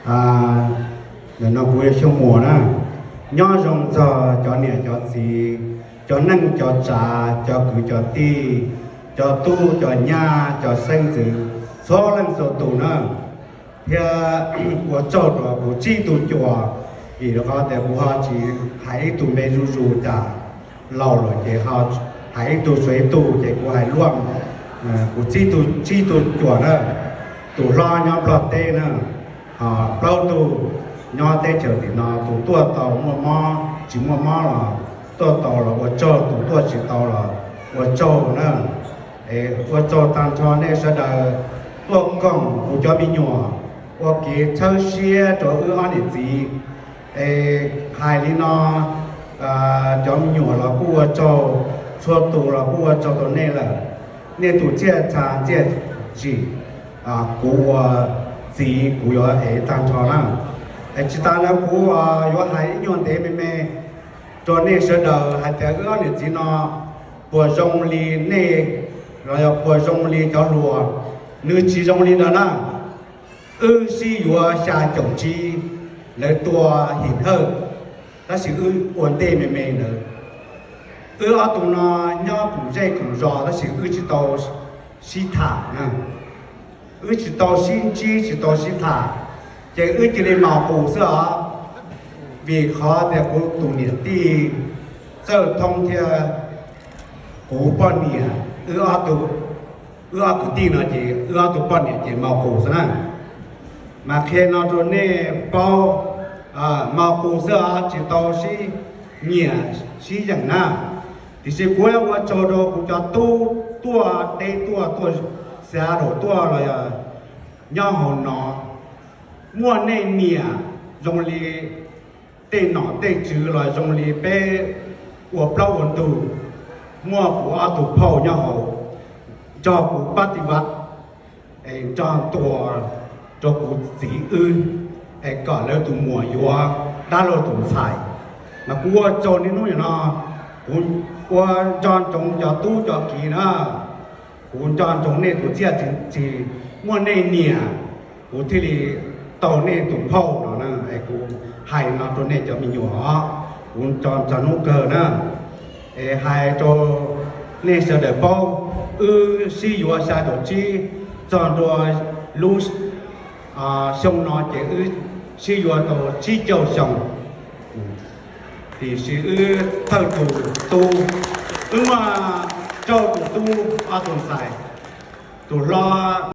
Ntawm no kuv yog Xyooj Muas na. Nyob zoo txog cov niam cov txiv, cov neej cov tsav, cov kwv cov tij, cov tub cov nyab, cov xeeb ntxwv, txhua leej txhua tus na. Thiab ua tsaug rau kuv tsib tug cuas, vim rau qhov tias kuv ho tsis hais ib tug me zuj zus cas, laus lawm ces ho hais ib tug suav ib tug ces kuv hais luaj. Kuv tsib tug, tsib tug cuas na, tus hlob nyob Nplog teb na, ho plaub tug nyob teb chaws tim no, tus tuaj tau muaj mob tsis muaj mob los tuaj tau los ua tsaug, tus tuaj tsis tau los ua tsaug na. Es ua tsaug tag nrho nej sawv daws tuaj koom kuv cov me nyuam ua kev txhawb siab rau wb ob niam txiv. Es hais li no, cov me nyuam los kuj ua tsaug, txhua tus los kuj ua tsaug rau nej lawm. Nej tus txiaj txha txiaj tsim, kuv ua txiv kuv yuav ev tag nrho na. Es tsis tas ntawd kuv yuav hais ib nyuag ntev me me rau nej sawv daws hais tias wb ob niam txiv no puas zoo li nej, los yog puas zoo li cov hluas. Nws tsis zoo li ntawd na. Wb sib yuav xya caum tsib, lawv tua Him Hawj, tab sis wb ua ntej me me ntawd. Wb ob tug no nyob koom zej koom zos tab sis wb tsis tau sib tham na. Wb tsis tau sib ntsib tsis tau sib tham, ces wb cia li maus qus xwb os. Vim qhov tias kuv tus niam tij Txawj Thoob thiab kuv poj niam, wb ob tug, wb ob kwv tij no ces wb ob tug poj niam ces maus qus xwb na. Mas qhia no rau nej paub, maus qus xwb os, tsis tau sib nyiam sib yeem na. Tiam sis kuv ua tsaug rau kuv cov tub tuaj teb tuaj, tuaj Seattle tuaj los yog nyob hauv no, muaj nej niam zoo li tej nom tej tswv los zoo li peb ua plaub ua ntug, muaj kuv ob tug phauj nyob hauv nrog kuv pab ti vaj, es nrog tua rau kuv txiv wb, es kom lawv tus muam yuav dab laug tus ntxhais. Mas kuv ua tsaug niaj hnub niaj no, kuv ua nco ntsoov cov tub cov kiv na, kuv nco ntsoov nej tus txiaj txim, muaj nej niam kuv thiaj li tau nej tus phauj no na. Es kuv hais no rau nej cov me nyuam os, kuv nco ntsoov hnub kawg na. Es hais rau nej sawv daws paub, wb sib yuav xya caum tsib, txog ntua lub xyoo no ces wb sib yuav tau tsib caug xyoo. Tiam sis wb thawj tus tub, wb muaj rau tus tub ob tug ntxhais, tus hlob